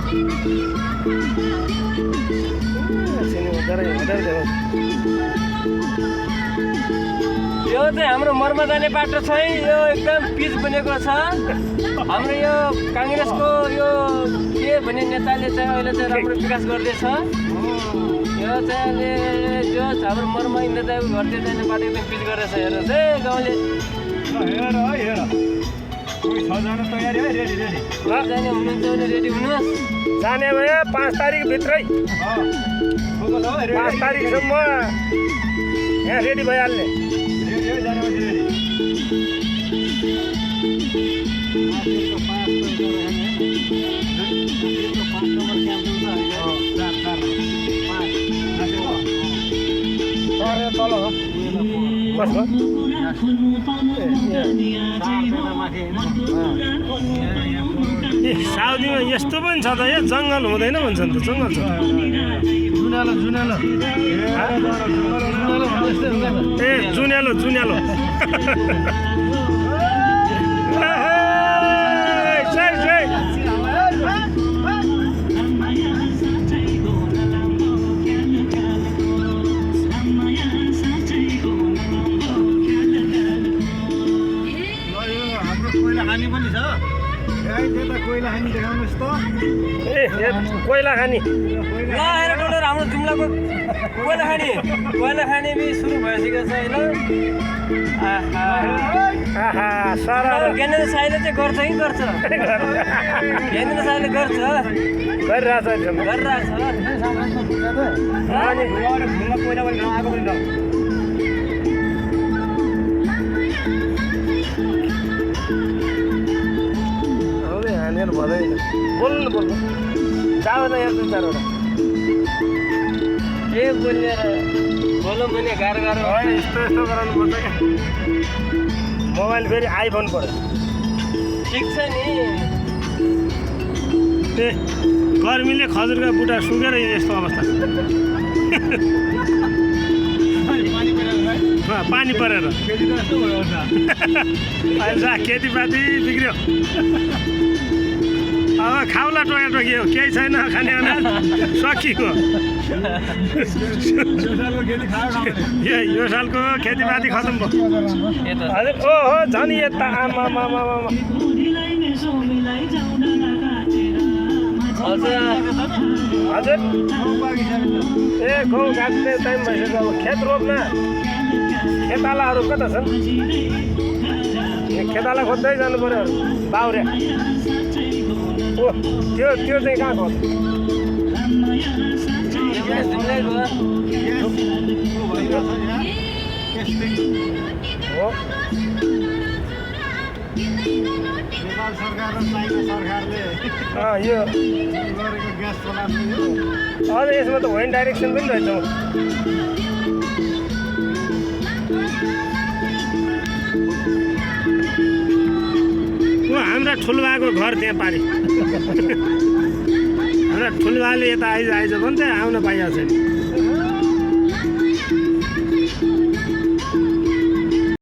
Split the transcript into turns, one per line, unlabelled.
यो चाहिँ हाम्रो मर्म जाने बाटो छ है। यो एकदम पिच बनेको छ। हाम्रो यो काङ्ग्रेसको यो के भन्ने नेताले चाहिँ अहिले चाहिँ राम्रो विकास गर्दैछ। यो चाहिँ अहिले जो हाम्रो मर्म इन्द्रदेव घरतिर जाने बाटो एकदम पिच गरेर छ। हेर्नुहोस् है गाउँले जाने हुनुहुन्छ भने रेडी हुनुहोस्।
जाने भयो 5 तारिकभित्रै 5 तारिकसम्म यहाँ रेडी भइहाल्ने। साउदीमा यस्तो पनि छ त यहाँ जङ्गल हुँदैन भन्छ नि त। जङ्गल छ ए जुन्यालो जुन्यालो कोइला खानी
ल हेर डोलर हाम्रो जुम्लाको कोइला खानी पनि सुरु भइसकेको छ होइन। ज्ञानेन्द्र साईले चाहिँ गर्छ कि गर्छ? ज्ञानेन्द्र साईले गर्छ
भदैन बोल्नु बोल्नु जाँदैन यहाँ 2-4
के बोलेर बोलौँ भने गाह्रो
होइन। यस्तो गराउनुपर्छ क्या। मोबाइल फेरि आइफोन पऱ्यो।
ठिक छ नि।
ए गर्मीले खजुरका बुटा सुकेर यस्तो अवस्था। पानी परेर अहिले खेतीपाती बिग्रियो। अब खाउला टोका टोकियो केही छैन खाने अनाज सकिएको। यो सालको खेतीपाती खतम भयो। हजुर ओहो झन् यता आमा हजुर ए गहुँ काट्ने टाइम भइसक्यो। अब खेत रोप्न खेतालाहरू कता छन्? खेताला खोज्दै जानु पर्यो बाउरे। ओ त्यो चाहिँ कहाँ खोज्छ? हो यो हजुर यसमा त होइन डाइरेक्सन पनि रहेछ। हाम्रा ठुलबाको घर त्यहाँ पारि। हाम्रा ठुलबाले यता आइज भने चाहिँ आउन पाइहाल्छ नि।